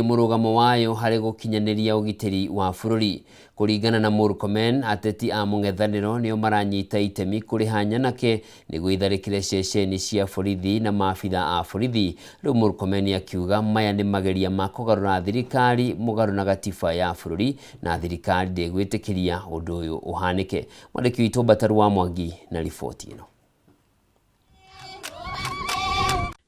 mũrũgamo wayo harĩ gũkinyanĩria ũgitĩri wa bũrũri. Kũringana na Murkomen, ateti a mũng'ethanĩro nĩo maranyita itemi kũrĩha nyanake nĩguo itharĩkĩre ceceni cia borithi na maabitha a borithi. Rĩu Murkomen akiuga maya nĩ mageria ma kũgarũra thirikari mũgarũ na gatiba ya bũrũri na thirikari ndĩgwĩtĩkĩria ũndũ ũyũ ũhanĩke. Mwandĩki witũ Mbataru wa Mwangi na riboti ĩno.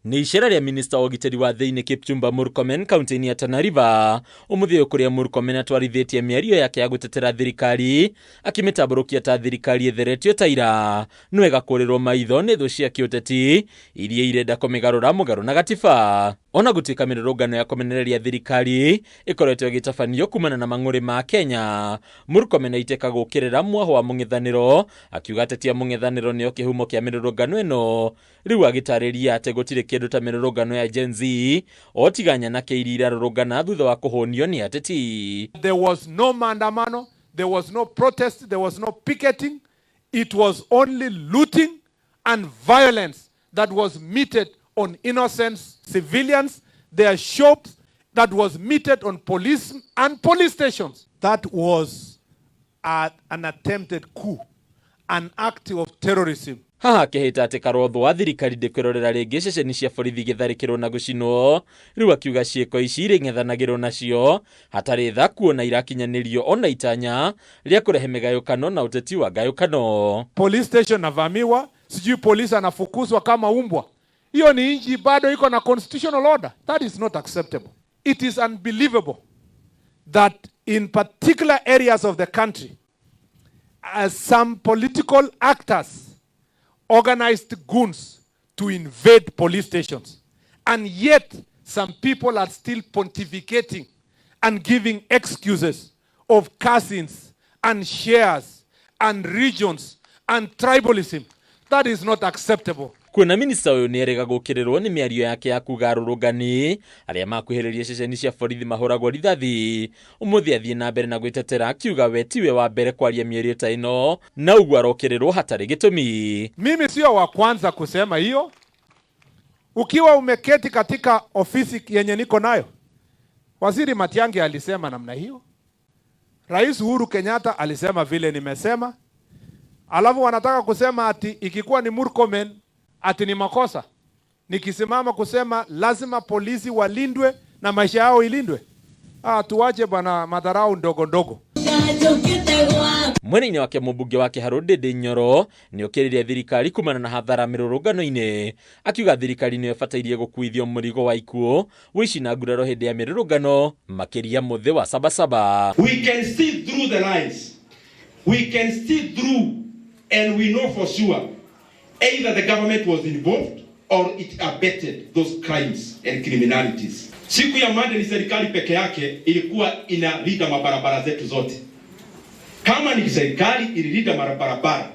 Nĩ icera rĩa minista wa ũgitĩri wa thĩinĩ Kipchumba Murkomen kaunti-inĩ ya Tana River ũmũthĩ ũyũ kũrĩa Murkomen atwarithĩtie mĩario yake ya gũtetera thirikari akĩmĩtambũrũkia ta thirikari ĩtheretio ta ira no ĩgakũrĩrwo maitho nĩ thũ cia kĩũteti iria irenda kũmĩgarũra mũgarũ na gatiba. Ona gũtuĩka mĩrũrũngano ya kũmenereria thirikari ĩkoretwo ĩgĩtabanio kumana na mang'ũrĩ ma Kenya, Murkomen aitĩka gũkĩrĩra mwaho wa mũng'ethanĩro akiuga ateti a mũng'ethanĩro nĩo kĩhumo kĩa mĩrũrũngano ĩno. Rĩu agĩtarĩria atĩ gũtirĩ kĩndũ ta mĩrũrũngano ya Gen Z o tiga nyanake iria irarũrũngana thutha wa kũhũnio nĩ ateti. There was no maandamano, there was no protest, there was no picketing. It was only looting and violence that was meted on innocent civilians, their shops, that was meted on police and police stations. That was an attempted coup, an act of terrorism. Haha akĩhĩta atĩ Karotho wa thirikari ndĩkwĩrorera rĩngĩ ceceni cia borithi igĩtharĩkĩrwo na gũcinwo. Rĩu akiuga ciĩko ici irĩng'ethanagĩrwo nacio hatarĩ tha kuona irakinyanĩrio ona itanya rĩa kũrehe mĩgayũkano na ũteti wa ngayũkano. Police station navamiwa, sijui polisi anafukuzwa kama umbwa. Hiyo ni nchi bado iko na constitutional order. That is not acceptable. It is unbelievable that in particular areas of the country, as some political actors organized goons to invade police stations. And yet some people are still pontificating and giving excuses of cousins and shares and regions and tribalism. That is not acceptable. Kuona minista ũyũ nĩerĩga gũkĩrĩrwo nĩ mĩario yake ya kuga arũrũngani arĩa makuhĩrĩria ceceni cia borithi mahũragwo rithathi ũmũthĩ athiĩ na mbere na gwĩtetera akiuga we tiwe wa mbere kwaria mĩario ta ĩno na ũguo arokĩrĩrwo hatarĩ gĩtũmi. Mimi sio wa kwanza kusema hiyo. Ukiwa umeketi katika ofisi yenye niko nayo, Waziri Matiang'i alisema namna hiyo, Rais Uhuru Kenyatta alisema vile nimesema, alafu wanataka kusema ati ikikuwa ni Murkomen ati ni makosa. Nikisimama kusema lazima polisi walindwe na maisha yao ilindwe. Ah, tuwache bwana madharau ndogo ndogo. Mwena-inĩ wake mũmbunge wa Kĩharũ Ndĩndĩ Nyoro nĩokĩrĩire thirikari kumana na hathara mĩrũrũngano-inĩ akiuga thirikari nĩyo ĩbatairie gũkuithio mũrigo wa ikuũ ũici na nguraro hĩndĩ ya mĩrũrũngano makĩria mũthĩ wa Sabasaba. We can see through the lines. We can see through and we know for sure either the government was involved or it abetted those crimes and criminalities. Siku ya Monday ni serikali peke yake ilikuwa inalinda mabarabara zetu zote. Kama ni serikali ililinda mabarabara,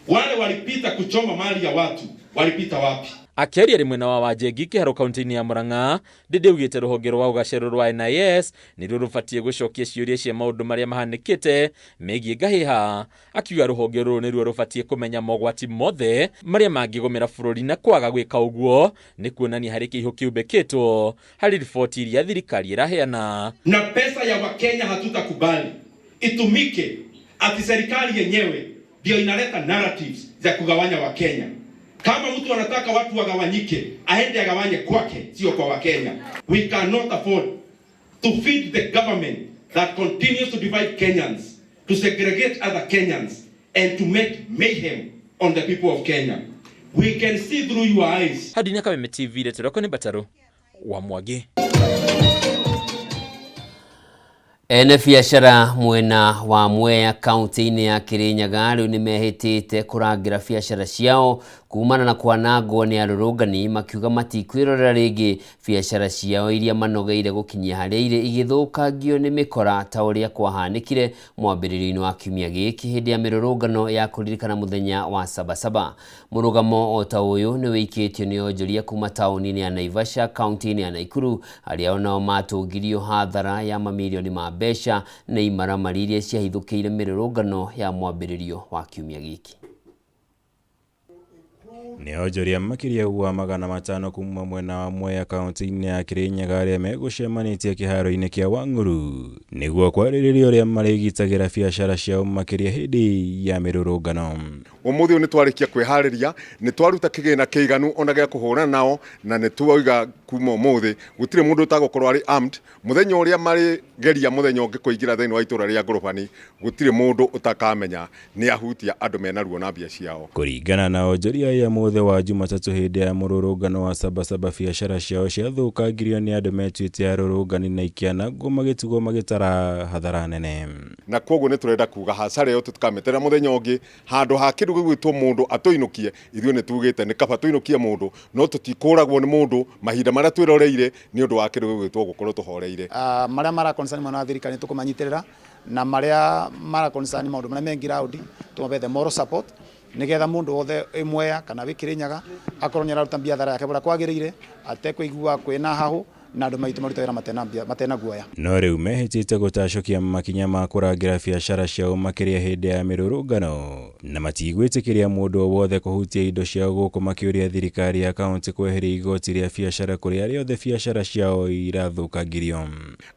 wale walipita kuchoma mali ya watu walipita wapi? Akĩaria rĩ mwena wa Wanjengi Kĩharũ kaunti-inĩ ya Murang'a, Ndĩndĩ augĩte rũhonge rwa ũgacerũ rwa NIS nĩruo rũbatiĩ gũcokia ciũria cia maũndũ marĩa mahanĩkĩte megiĩ ngahĩha, akiuga rũhonge rũrũ nĩruo rũbatiĩ kũmenya mogwati mothe marĩa mangĩgũmĩra bũrũri na kwaga gwĩka ũguo nĩ kuonania harĩ kĩihũ kĩumbĩkĩtwo harĩ riboti iria thirikari ĩraheana. Na pesa ya Wakenya hatutakubali itumike ati serikali yenyewe ndio inaleta narratives za kugawanya Wakenya. Kama mtu anataka watu wagawanyike, aende agawanye kwake, sio kwa Wakenya. We cannot afford to feed the government that continues to divide Kenyans, to segregate other Kenyans, and to make mayhem on the people of Kenya. We can see through your eyes. Hadi Kameme TV, retero nĩ Mbatarũ wa Mwangi. Ene biacara mwena wa Mwea kaunti-inĩ ya Kirinyaga rĩu nĩmehĩtĩte kũrangĩra biacara ciao kumana na kwanangwo nĩ arũrũngani makiuga matikwĩrorera rĩngĩ biacara ciao iria manogeire gũkinyia harĩa irĩ igĩthũkangio nĩ mĩkora ta ũrĩa kwahanĩkire mwambĩrĩrio-inĩ wa kiumia gĩkĩ hĩndĩ ya mĩrũrũngano ya kũririkana mũthenya wa Sabasaba. Mũrũgamo o ta ũyũ nĩ wĩikĩtio nĩ onjoria kuma taũni-inĩ ya Naivasha kaunti-inĩ ya Nakuru arĩa onao matũngirio hathara ya mamirioni ma mbeca nĩ imaramari iria ciahithũkĩire mĩrũrũngano ya mwambĩrĩrio wa kiumia gĩkĩ. Nĩ onjoria makĩria wa 500 kuma mwena wa Mwea kaunti-inĩ ya Kirinyaga arĩa megũcemanĩtie kĩharo-inĩ kĩa Wang'uru nĩguo kwarĩrĩria ũrĩa marĩgitagĩra biacara ciao makĩria hĩndĩ ya mĩrũrũngano. Ũmũthĩ ũyũ nĩtwarĩkia kwĩharĩria, nĩtwaruta kĩgĩna kĩiganu ona gĩa kũhũrana nao, na nĩtwauga kuma ũmũthĩ gũtirĩ mũndũ ũtagũkorwo arĩ armed. Mũthenya ũrĩa marĩgeria mũthenya ũngĩ kũingĩra thĩinĩ wa itũra rĩa Ngorobani, gũtirĩ mũndũ ũtakamenya nĩ ahutia andũ mena ruo na mbia ciao. Kũringana na onjoria aya mũthĩ wa Jumatatũ hĩndĩ ya mũrũrũngano wa Sabasaba biacara ciao ciathũkangirio nĩ andũ metuĩte arũrũngani na ikĩanangwo magĩtigwo magĩtara hathara nene. Na kwoguo nĩ tũrenda kuga hasara ĩyo tũtikameterera mũthenya ũngĩ, handũ ha kĩndũ gĩgwĩtwo mũndũ atũinũkie, ithuĩ nĩ tugĩte nĩ kaba tũinũkie mũndũ, no tũtikũragwo nĩ mũndũ mahinda marĩa twĩroreire nĩ ũndũ wa kĩndũ gĩgwĩtwo gũkorwo tũhoreire. Marĩa mara concern mwena wa thirikari nĩ tũkũmanyitĩrĩra, na marĩa mara concern maũndũ marĩa me ground tũmahe the moral support nĩgetha mũndũ wothe wĩ Mwea kana wĩ Kĩrĩnyaga akorwo nĩ araruta biathara yake ũrĩa kwagĩrĩire atekũigua kwĩna hahũ na andũ maitũ marute wĩra matena guoya. No rĩu mehĩtĩte gũtacũkia makinya ma kũrangĩra biacara ciao makĩria hĩndĩ ya mĩrũrũngano na matigwĩtĩkĩria mũndũ o wothe kũhutia indo ciao gũkũ makĩũria thirikari ya kaunti kweheria igoti rĩa biacara kũrĩ arĩa othe biacara ciao irathũkangirio.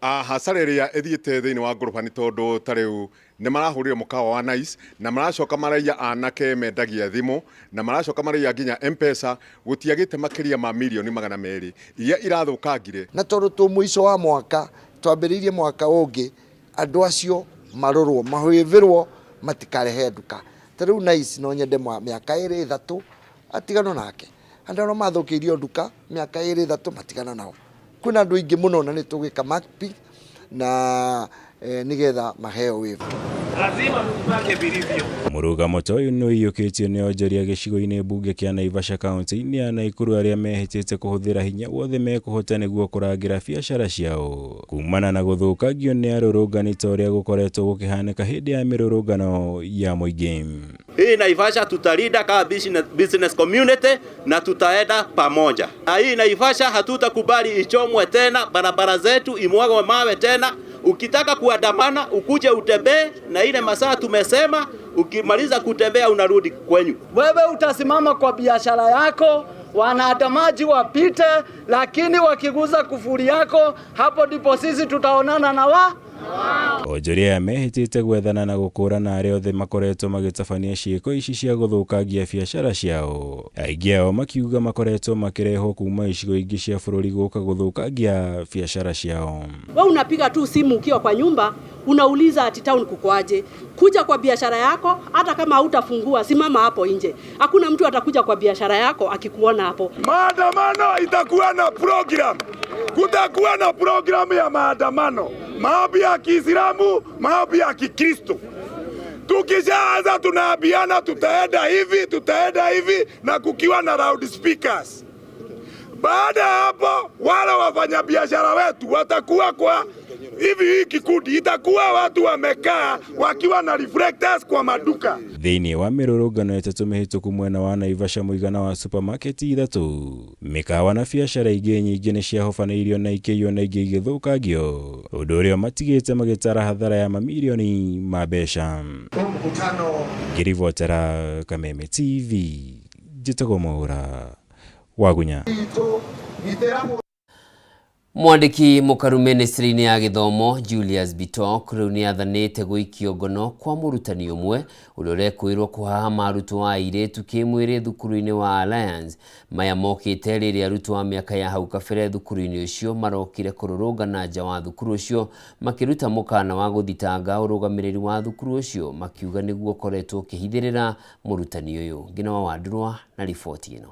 Hasara ĩrĩa ĩthiĩte thĩinĩ wa ngorobani tondũ ta rĩu nĩ marahũrire mũkawa wa Nice na maracoka maraiya anake mendagia thimũ na maracoka maraiya nginya M-Pesa, gũtiagĩte makĩria ma mirioni 200 iria irathũkangire. Na tondũ twĩ mũico wa mwaka, twambĩrĩirie mwaka ũngĩ, andũ acio marorwo, mahĩvĩrwo matikarehe nduka. Ta rĩu Nice no nyende mĩaka ĩrĩ ĩthatũ atiganwo nake. Andũ arĩa mathũkĩirio nduka mĩaka ĩrĩ ĩthatũ matigana nao. Kwĩna andũ aingĩ mũno na nĩ tũgwĩka mapping na nĩgetha maheo wĩva. Lazima tujipange vilivyo. Mũrũgamo ta ũyũ nĩ ũiyũkĩtio nĩ onjoria gĩcigo-inĩ mbunge kĩa Naivasha kaunti-inĩ ya Naikuru arĩa mehĩtĩte kũhũthĩra hinya wothe mekũhota nĩguo kũrangĩra biacara ciao kumana na gũthũkangio nĩ arũrũngani ta ũrĩa gũkoretwo gũkĩhanĩka hĩndĩ ya mĩrũrũngano ya mũingĩ. Hii Naivasha tutalinda kama business community na tutaenda pamoja. Na hii Naivasha hatutakubali ichomwe tena, barabara zetu imwagwe mawe tena. Ukitaka kuandamana ukuje utembee na ile masaa tumesema, ukimaliza kutembea unarudi kwenyu. Wewe utasimama kwa biashara yako, wanaandamaji wapite, lakini wakiguza kufuri yako, hapo ndipo sisi tutaonana na wa Onjoria aya mehĩtĩte gwethana na gũkũrana arĩa othe makoretwo magĩtabania ciĩko ici cia gũthũkangia biacara ciao. Aingĩ ao makiuga makoretwo makĩrehwo kuma icigo ingĩ cia bũrũri gũka gũthũkangia biacara ciao. Wewe unapiga tu simu ukiwa kwa nyumba, unauliza ati town kukoaje. Kuja kwa biashara yako, hata kama hautafungua, simama hapo nje. Hakuna mtu atakuja kwa biashara yako akikuona hapo. Maandamano itakuwa na program. Kutakuwa na program ya maandamano. Maombi ya Kiislamu, maombi ya Kikristo. Tukishaanza tunaambiana tutaenda hivi, tutaenda hivi na kukiwa na loudspeakers. Baada ya hapo wale wafanyabiashara wetu watakuwa kwa hivi, hii kikundi itakuwa watu wamekaa wakiwa na reflectors kwa maduka. Thĩinĩ wa mĩrũrũngano ĩtatũ mĩhĩtũku mwena wa Naivasha mũigana wa supermarket ithatũ, mĩkawa na biacara ingĩ nyingĩ nĩ ciahobanĩirio na ikĩiywo na ingĩ igĩthũkangio, ũndũ ũrĩa matigĩte magĩtara hathara ya mamirioni ma mbeca. Ngĩribotera Kameme TV, njĩtagwo Mwaũra Wagunya. Mwandĩki mũkaru ministry-inĩ ya gĩthomo Julius Bitok rĩu nĩ athanĩte gũikio ngono kwa mũrutani ũmwe ũrĩa ũrekũĩrwo kũhahama arutwo a airĩtu kĩmwĩrĩ thukuru-inĩ wa Alliance. Maya mokĩte rĩrĩa arutwo a mĩaka ya hau kabere thukuru-inĩ ũcio marokire kũrũrũngana nja wa thukuru ũcio makĩruta mũkana wa gũthitanga ũrũgamĩrĩri wa thukuru ũcio makiuga nĩguo ũkoretwo ũkĩhithĩrĩra mũrutani ũyũ. Ngina wa Wandurwa na riboti ĩno.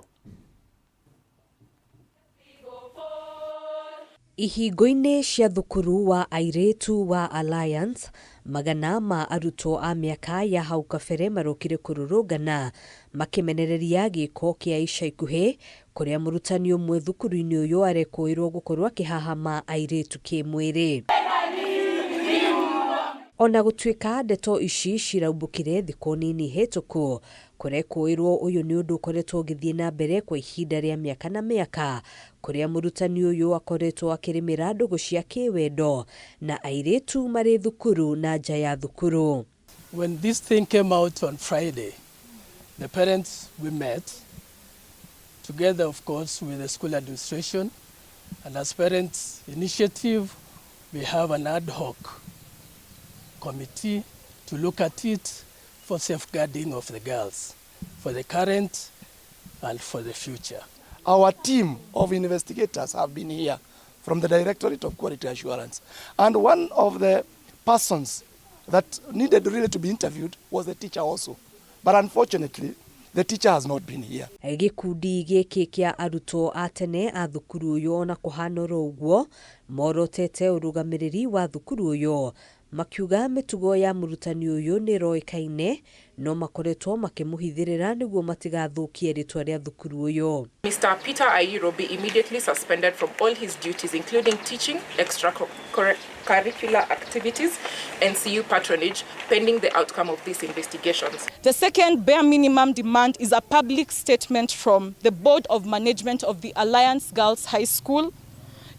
Ihingo-inĩ cia thukuru wa airĩtu wa Alliance, magana ma arutwo a mĩaka ya hau kabere marokire kũrũrũngana makĩmenereria gĩko kĩa ica ikuhĩ kũrĩa mũrutani ũmwe thukuru-inĩ ũyũ arekũĩrwo gũkorwo akĩhahama airĩtu kĩmwĩrĩ. Ona gũtuĩka ndeto ici ciraumbũkire thikũ nini hĩtũku, kũrekũĩrwo ũyũ nĩ ũndũ ũkoretwo ũgĩthiĩ na mbere kwa ihinda rĩa mĩaka na mĩaka, kũrĩa mũrutani ũyũ akoretwo akĩrĩmĩra ndũgũ cia kĩwendo na airĩtu marĩ thukuru na nja ya thukuru. When this thing came out on Friday, the parents we met Together, of course, with the school administration. And as parents' initiative, we have an ad hoc committee to look at it for safeguarding of the girls, for the current and for the future. Our team of investigators have been here from the Directorate of Quality Assurance. And one of the persons that needed really to be interviewed was the teacher also. But unfortunately, the teacher has not been here. Gĩkundi gĩkĩ kĩa arutwo a tene a thukuru ũyũ ona kũhana oro ũguo morotete ũrũgamĩrĩri wa thukuru ũyũ makiuga mĩtugo ya mũrutani ũyũ nĩ ĩroĩkaine no makoretwo makĩmũhithĩrĩra nĩguo matigathũkie rĩtwa rĩa thukuru ũyũ. Mr. Peter Airo be immediately suspended from all his duties, including teaching, extracurricular activities, and CU patronage, pending the outcome of these investigations. The second bare minimum demand is a public statement from the Board of Management of the Alliance Girls High School,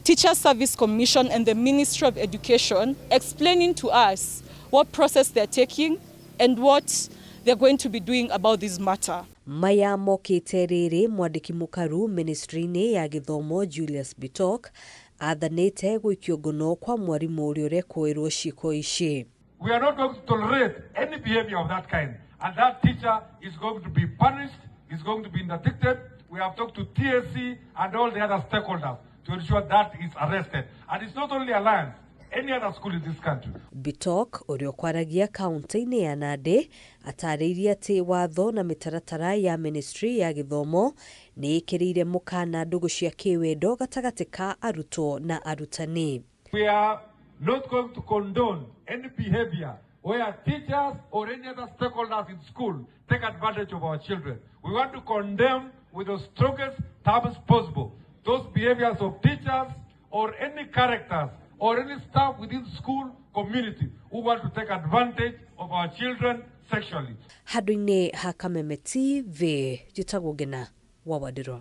Teacher Service Commission, and the Ministry of Education explaining to us what process they're taking and what they're going to be doing about this matter. Maya mokĩte rĩrĩ mwandĩki mũkaru ministry-inĩ ya gĩthomo Julius Bitok athanĩte gũikio ngono kwa mwarimũ ũrĩa ũrekũĩrwo ciĩko ici. We are not going to tolerate any behavior of that kind. And that teacher is going to be punished, is going to be interdicted. We have talked to TSC and all the other stakeholders to ensure that is arrested. And it's not only Alliance, any other school in this country. Bitok ũrĩa ũkwaragia kaunti-inĩ ya Nandĩ atarĩirie atĩ watho na mĩtaratara ya ministry ya gĩthomo nĩ ĩkĩrĩire mũkana ndũgũ cia kĩwendo gatagatĩ ka arutwo na arutani. We are not going to condone any behavior where teachers or any other stakeholders in school take advantage of our children. We want to condemn with the strongest terms possible those behaviors of teachers or any characters or any staff within school community who want to take advantage of our children sexually. Handũ-inĩ ha Kameme TV njĩtagwo Ngena wa Wandirwa.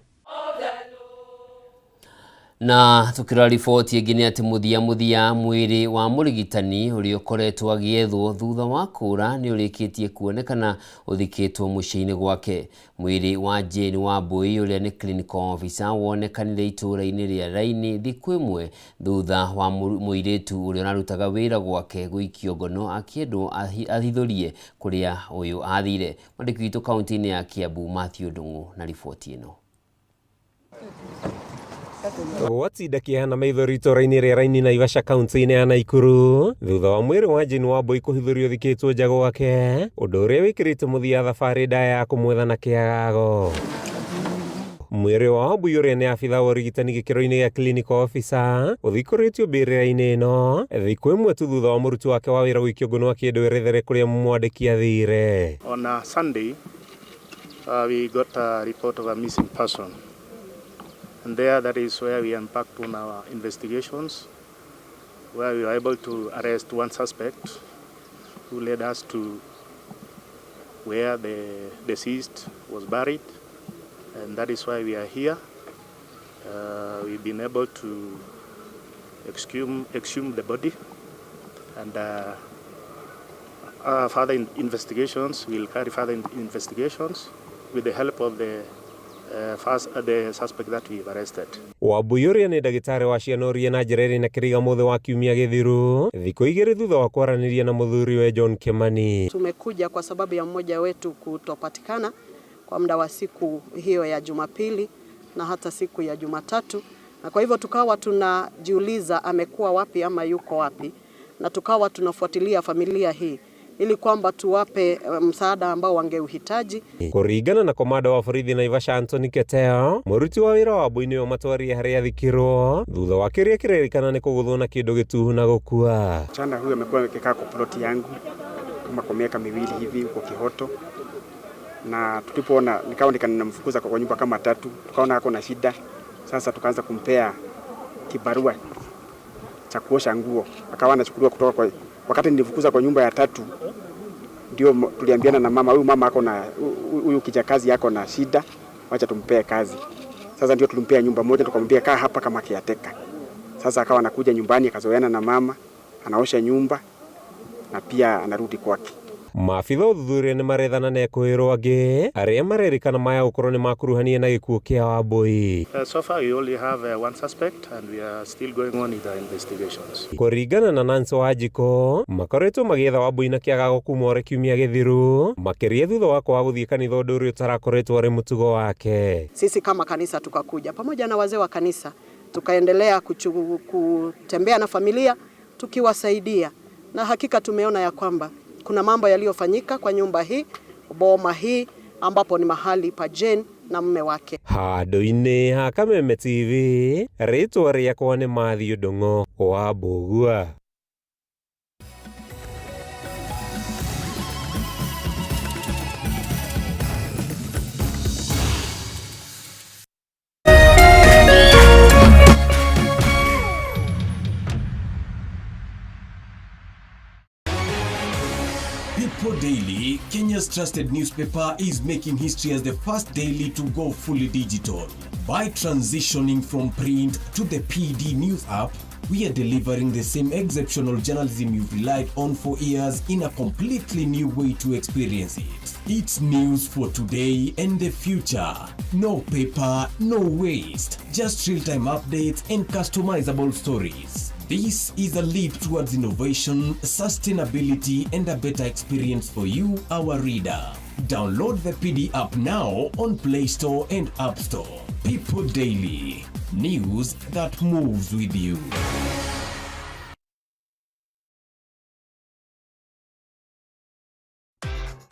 Na tukirora riboti ĩngĩ nĩ atĩ mũthia mũthia mwĩrĩ wa mũrigitani ũrĩa ũkoretwo agĩethwo thutha wa kũũra nĩ ũrĩkĩtie kuonekana ũthikĩtwo mũciĩ-inĩ gwake. Mwĩrĩ wa Jane Wambui ũrĩa nĩ clinical officer wonekanire itũũra-inĩ rĩa Raini thikũ ĩmwe thutha wa mũirĩtu ũrĩa ũrarutaga wĩra gwake gũikio ngono akĩendwo ahithũrie kũrĩa ũyũ athire. Mwandĩki witũ kaunti-inĩ ya Kiambu Mathew Ndung'u na riboti ĩno. Gwatinda kĩeha na maithori itũũra-inĩ rĩa Raini Naivasha kaunti-inĩ ya Naikuru thutha wa mwĩrĩ wa Jane Wambui kũhithũrio ũthikĩtwo nja gwake, ũndũ ũrĩa wĩkĩrĩte mũthia thabarĩ ndaya ya kũmwetha na kĩagago. Mwĩrĩ wa Wambui ũrĩa nĩ abitha wa ũrigitani gĩkĩro-inĩ gĩa clinical officer ũthikũrĩtio mbĩrĩra-inĩ ĩno thikũ ĩmwe tu thutha wa mũruti wake wa wĩra gũikio ngono akĩendwo erethere kũrĩa mwandĩki athire. On a Sunday, we got a report of a missing person. And there, that is where we embarked on our investigations, where we were able to arrest one suspect who led us to where the deceased was buried. And that is why we are here. We've been able to exhume the body, and further investigations, we'll carry further investigations with the help of the suspect that we've arrested. Wambui ũrĩa nĩ ndagĩtarĩ wa ciana ũrĩa na njĩra ĩrĩ na kĩriga mũthĩ wa kiumia gĩthiru thikũ igĩrĩ thutha wa kwaranĩria na mũthuriwe John Kimani. Tumekuja kwa sababu ya mmoja wetu kutopatikana kwa muda wa siku hiyo ya Jumapili na hata siku ya Jumatatu, na kwa hivyo tukawa tunajiuliza amekuwa wapi ama yuko wapi, na tukawa tunafuatilia familia hii ili kwamba tuwape msaada ambao wangeuhitaji. Kũringana na komanda wa borithi Naivasha Anthony Keteo, mũruti wa wĩra wa Wambui nĩwe matwarie harĩa athikirwo thutha wa kĩrĩa kĩrerĩkana nĩ kũgũthwo na kĩndũ gĩtuhu na gũkua. Msichana huyu amekuwa akikaa kwa ploti yangu kama kwa miaka miwili hivi huko Kihoto, na tulipoona nikawa nikanamfukuza kwa nyumba kama tatu, tukaona ako na shida. Sasa tukaanza kumpea kibarua cha kuosha nguo, akawa anachukuliwa kutoka kwa, wakati nilifukuza kwa nyumba ya tatu, ndio tuliambiana na mama, huyu mama ako na huyu kijakazi yako na shida, wacha tumpee kazi. Sasa ndio tulimpea nyumba moja, tukamwambia kaa hapa kama kiateka. Sasa akawa anakuja nyumbani akazoeana na mama, anaosha nyumba na pia anarudi kwake. Maabitha ũthuthuria nĩ marethana na ekũĩrwo angĩ arĩa marerĩkana maya gũkorwo nĩ makuruhania na gĩkuũ kĩa Wambui. So far we only have one suspect and we are still going on with the investigations. Kũringana na Nancy Wanjikũ, makoretwo magĩetha Wambui na kĩagago kuma ore kiumia gĩthiru, makĩria thutha wa kwaga gũthiĩ kanitha ũndũ ũrĩa ũtarakoretwo arĩ mũtugo wake. Sisi kama kanisa tukakuja pamoja na wazee wa kanisa tukaendelea kutembea na familia tukiwasaidia, na hakika tumeona ya kwamba kuna mambo yaliyofanyika kwa nyumba hii, boma hii, ambapo ni mahali pa Jane na mume wake. Handũ-inĩ ha Kameme TV, rĩtwa rĩakwa nĩ Matthew Ndung'u wa Mbũgua. People Daily, Kenya's trusted newspaper, is making history as the first daily to go fully digital. By transitioning from print to the PD News app, we are delivering the same exceptional journalism you've relied on for years in a completely new way to experience it. It's news for today and the future. No paper, no waste. Just real time updates and customizable stories. This is a leap towards innovation, sustainability, and a better experience for you, our reader. Download the PD app now on Play Store and App Store. People Daily, news that moves with you.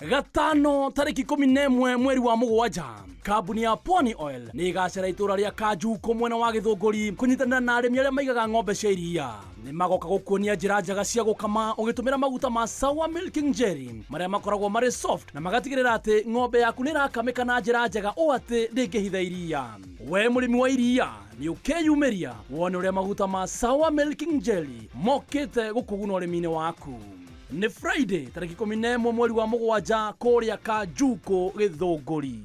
Gatano tarĩki 11 mweri wa mũgwanja, kambuni ya Pwani Oil nĩ ĩgacera itũra rĩa Kanjuko mwena wa Gĩthũngũri kũnyitanĩra na arĩmi arĩa maigaga ng'ombe cia iria. Nĩ magoka gũkuonia njĩra njega cia gũkama ũgĩtũmĩra maguta ma Sawa Milking Jelly marĩa makoragwo marĩ soft na magatigĩrĩra atĩ ng'ombe yaku nĩ ĩrakamĩka na njĩra njega ũũ atĩ ndĩngĩhitha iria. We mũrĩmi wa iria nĩ ũkeyumĩria wone ũrĩa maguta ma Sawa Milking Jelly mokĩte gũkũguna ũrĩmi-inĩ waku. Nĩ Friday tarĩki 11 mweri wa mũgwanja kũrĩa Kanjuko Gĩthũngũri.